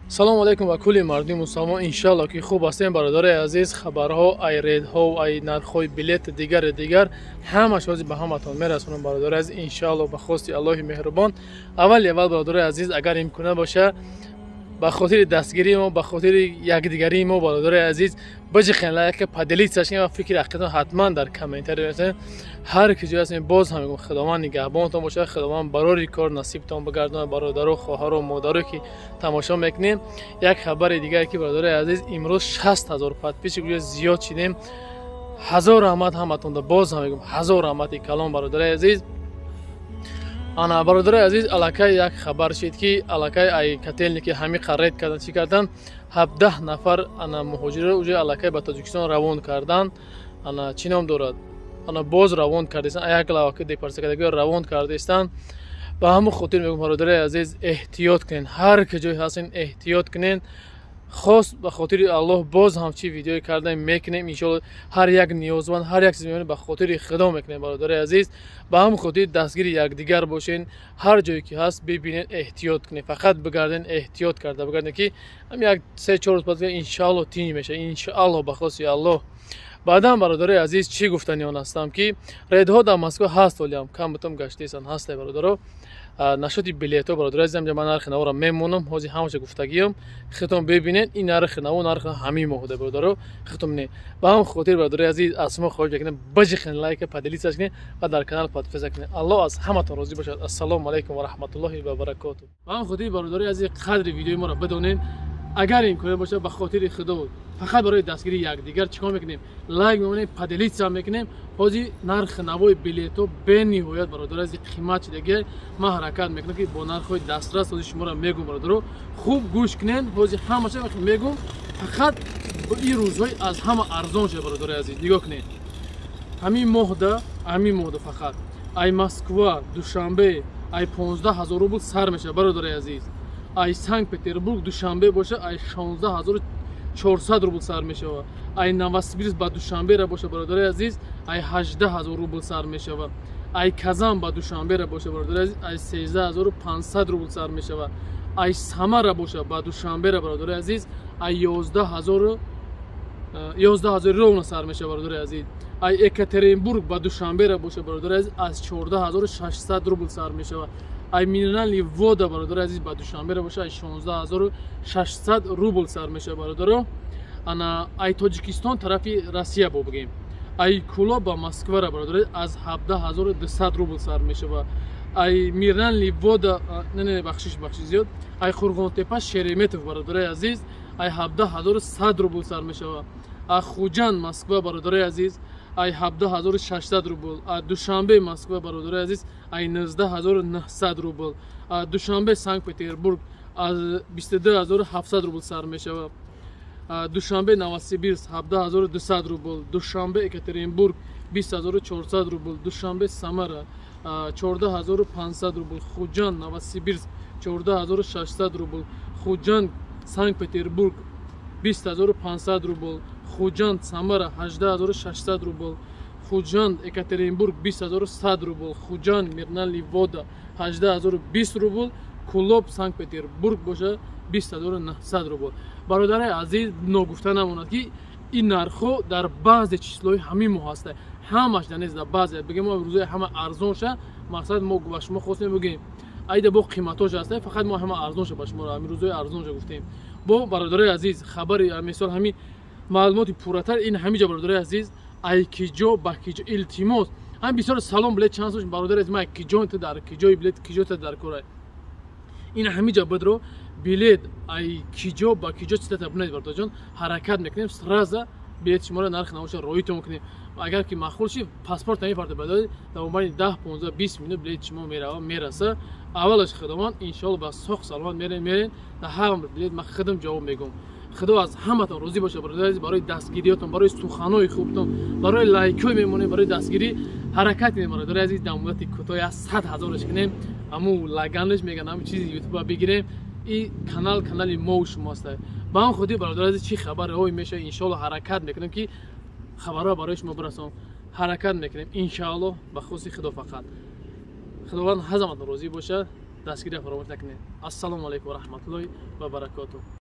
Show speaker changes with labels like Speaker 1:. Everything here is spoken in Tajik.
Speaker 1: Салому алайкум ба кулли мардуми мусалмон. Иншалло, ки хуб ҳастем, бародари азиз. Хабарҳо, ай рейдҳо, ай нархҳои билет, дигари дигар, ҳамаш ҳозир ба ҳаматон мерасонам, бародари азиз, иншалло, ба хости Аллоҳи меҳрубон. Аввали аввал, бародари азиз, агар имкона боша, ба хотири дастгирии мо, ба хотири якдигарии мо, бародари азиз, биҷиқен лайка, поделиться шин ва фикри ақидатон ҳатман дар комментарий нависед. Ҳар ки ҷой ҳастем, боз ҳам мегӯм, Худованд нигаҳбонтон бошад, Худованд барори кор насибтон бигардонад, бародаро, хоҳаро, модаро, ки тамошо мекунем. Як хабари дигар, ки, бародари азиз, имрӯз 60 000 подписчик зиёд шидем. Ҳазор раҳмат ҳаматонда, боз ҳам мегӯм, ҳазор раҳмати калон, бародари азиз. Ана, бародари азиз, аллакай як хабар шид, ки аллакай ай Котельники ҳами рейд кардан, чӣ кардан, 17 нафар ана муҳоҷирро уже аллакай ба Тоҷикистон равон кардан. Ана, чӣ ном дорад, ана боз равон кардастан, як лаваки депортация равон кардастан. Ба ҳамон хотир мегӯм, бародари азиз, эҳтиёт кунед, ҳар ки ҷой ҳастен, эҳтиёт кунед. Хос ба хотири Аллоҳ боз ҳам чӣ видеое кардаем, мекунем, иншоалло. Ҳар як ниёзманд, ҳар як чиз мебинем, ба хотири Худо мекунем, бародари азиз. Ба ҳамон хотир дастгири якдигар бошен. Ҳар ҷое ки ҳаст, бибинед, эҳтиёт кунед, фақат бигарден, эҳтиёт карда бигарден, ки ҳам як 3-4 рӯз пас, иншоалло, тинҷ мешавад, иншоалло, ба хости Аллоҳ. Баъдан, бародари азиз, чӣ гуфтани он ҳастам, ки рейдҳо дар Москва ҳаст, олиам кам-бутам гаштаистанд, ҳастай, бародаро. Насчёти билетҳо, бародари азиз, ман нархи наворо мемонам, ҳозир ҳамаша гуфтагиём, худтон бибинед. Ин нархи наво, нархи ҳамин моҳуда, бародаро, худтон бинед. Ба ҳамон хотир, бародари азиз, аз шумо хоҳиш мекунем, биҷиқен лайка, поделиться кунед ва дар канал подписаться кунед. Аллоҳ аз ҳаматон розӣ бошад. Ассалому алайкум ва раҳматуллоҳи ва баракоту. Ба ҳамон хотир, бародари азиз, қадри видеои моро бидонед. Агар имконият бошад, ба хотири Худо, фақат барои дастгирии якдигар чӣ кор мекунем? Лайк мемонем, поделиться мекунем. Ҳозир нархи навои билетҳо бениҳоят, бародари азиз, қимат шидаги. Ман ҳаракат мекунам, ки бо нархҳои дастрас ҳозир шуморо мегӯм. Бародаро, хуб гӯш кунед, ҳозир ҳамаша мегӯм. Фақат ин рӯзҳои аз ҳама арзон шуда, бародари азиз. Нигоҳ кунед, ҳамин моҳда фақат ай Москва Душанбе ай 15 000 рубл сар мешавад, бародари азиз. Ай Санкт Петербург Душанбе боша, ай 16 400 рубл сар мешавад. Ай Новосибирск ба Душанбера боша, бародари азиз, ай 18 000 рубл сар мешавад. Ай Казан ба Душанбера боша, бародари азиз, ай 13 500 рубл сар мешавад. Ай Самара боша ба Душанбера, бародари азиз, ай 11 000 ровно сар мешавад, бародари азиз. Ай Екатеринбург ба Душанбера боша, бародари азиз, аз 14 600 рубл сар мешавад. Ай Минеральные Воды, бародари азиз, ба Душанбера боша, ай 16 600 рубл сар мешавад, бародаро. Ана, ай Тоҷикистон тарафи Россия бо бигем, ай Кӯлоб ба Москвара, бародари, аз 17 200 рубл сар мешавад. Ай Минеральные Воды, не, не, бахшиш, бахшиш зиёд, ай Қурғонтепа Шереметьево, бародари азиз, ай 17 100 рубл сар мешавад. Ай Хуҷанд Москва, бародари азиз, ай 17 600 рубл. А Душанбе Москва, бародари азиз, ай 19 900 рубл. А Душанбе Санкт Петербург аз 22 700 рубл сар мешавад. Душанбе Новосибирск 17 200 рубл, Душанбе Екатеринбург 20 400 рубл, Душанбе Самара 14 500 рубл, Хуҷанд Новосибирск 14 600 рубл, Хуҷанд Санкт Петербург 20 500 рубл, Хуҷанд Самара 18 600 рубл, Хуҷанд Екатеринбург 20 100 рубл, Хуҷанд Минеральные Воды 18 020 рубл, Кӯлоб Санкт Петербург боша 20 900 рубл. Бародари азиз, ногуфта намонад, ки ин нархҳо дар баъзе числои ҳамин моҳ ҳаста, ҳамаш да нест, дар баъзе бигем. Мо рӯзои ҳама арзон ша, мақсад мо ба шумо хостем бигем, айда бо қиматош ҳаста, фақат мо ҳама арзон ша ба шумо ҳамин рӯзои арзон ша гуфтем. Бо, бародари азиз, хабари, мисол, ҳамин маълумоти пурратар ин ҳамиҷа, бародари азиз, ай киҷо ба киҷо, илтимос. Ҳам бисёр салом, билет чанд сош, бародари азиз, ма киҷо дар киҷои билет, киҷо дар кора, ин ҳамиҷа бидро, билет ай киҷо ба киҷо читата бинед, бародарҷон. Ҳаракат мекунем, сразу билет шуморо нархи навоша роитон кунем. Агар ки маъқул ши, паспорт намепарта, баъд дар мобайни 10, 15, 20 минут билет шумо мерава, мераса. Аввалаш Худованд, иншоалло, ба соқ саломат мерем. Дар ҳар билет ман худам ҷавоб мегӯм. Худо аз ҳаматон розӣ бошад, бародари азиз, барои дастгириётон, барои суханои хубтон, барои лайкҳои мемонем, барои дастгирӣ. Ҳаракат кунем, бародари азиз, дар муддати кӯтоҳ аз 100 000-аш кунем, ҳамун лаганаш меган, ҳамун чизи Ютуба бигирем. И канал канали мову шумо аст. Ба ҳам хотир, бародари азиз, чӣ хабарҳое мешавад, иншоалло, ҳаракат мекунем, ки хабарҳо барои шумо бирасон. Ҳаракат мекунем, иншоалло, ба хости Худо. Фақат Худованд ҳазаматон розӣ бошад. Дастгирия фаромӯш накунед. Ассалому алайкум ва раҳматуллоҳи ва баракотуҳ.